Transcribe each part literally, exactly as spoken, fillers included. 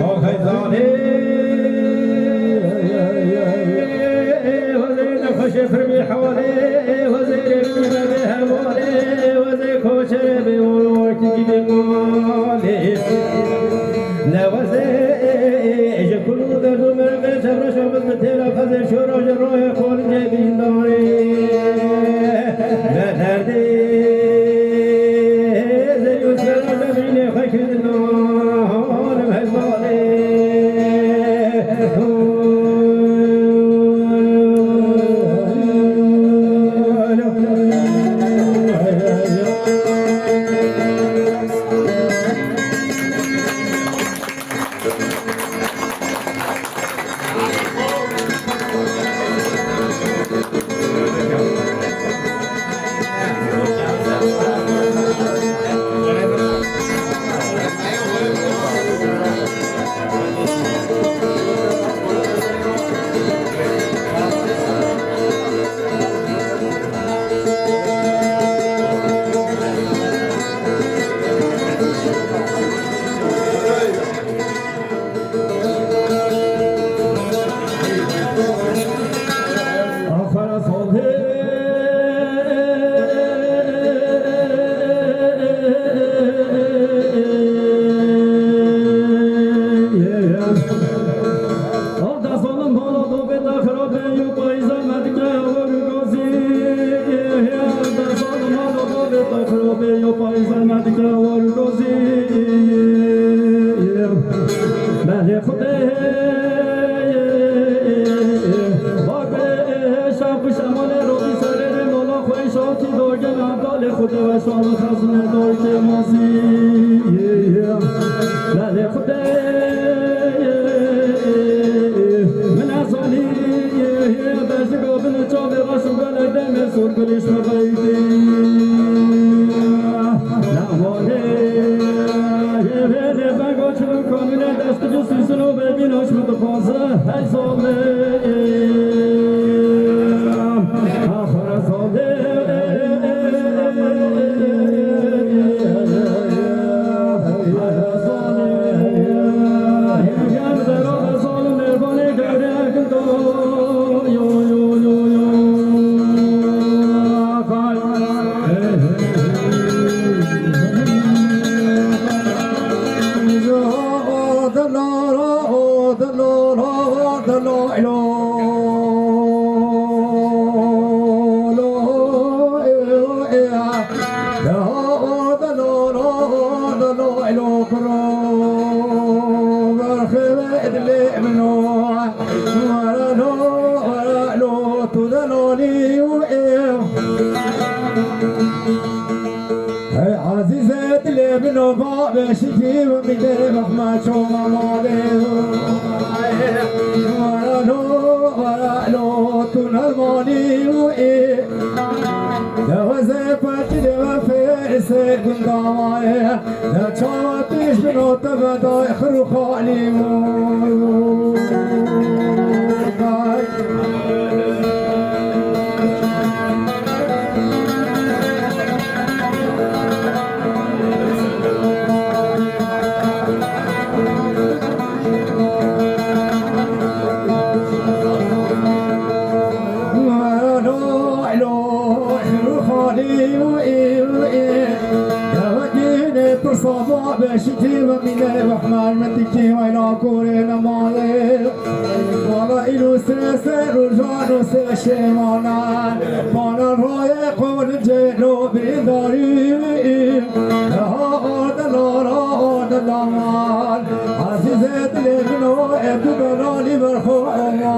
Axay zanê, hozê nexweşê firmî hewalê, hozê rê bê hevalê, hozê koçerê bê orkî bê malê. Newazê ji kul û derd û mervê çevreşa min bi têra xezê şora ji royê xolincê bîndarê. Be derdê zerî û sera de bînê xwe kirdinan hezalê. Belê Xwedê, bak, şax û şemalê rotî serê mala xwe şatî dorgê Evdalê Xwedê ve şal û xezûnê dorgê mazî. Belê Xwedê, min ezanî, bejniga bin û çavê reş û belê demê sor gulîş xwe beydî. Navê Hêvêrê Bego çil û kanûnê dest û cist û sino bêbîn hoş min dixwaze. Hey zalê, axire zalê. Hey Ezîzê dilê min o, babê şikî û mînê mehme çoma malê. Wara lo, wara lo, tu nermanî û ê. Dewezê pekî de ve fêrisê gundawayê. De çawa tîj bin o te ve day xir û xalî û. Wala îro sê ser û jan û sê şêmana, bana royê qol cêno birîndarî. Daha orde lara orde daman, Ezîzê dilê min o, ê tu belalî berxwe oma.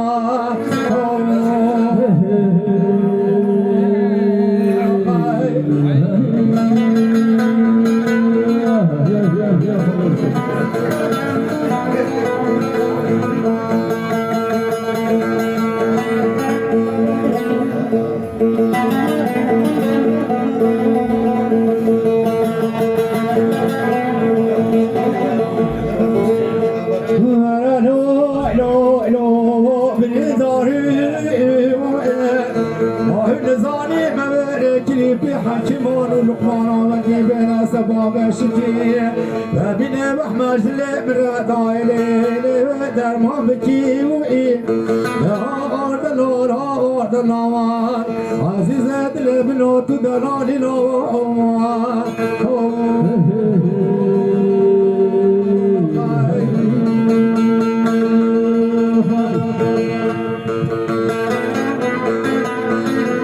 Luqmana wendî bêne seba beşikî. Bebîne Mehmed ji lê min re dayê lê, lê wê derman bikî û î. Ya arde lor, ha arde lawan. Azîze dilê bino tu delalî lawan.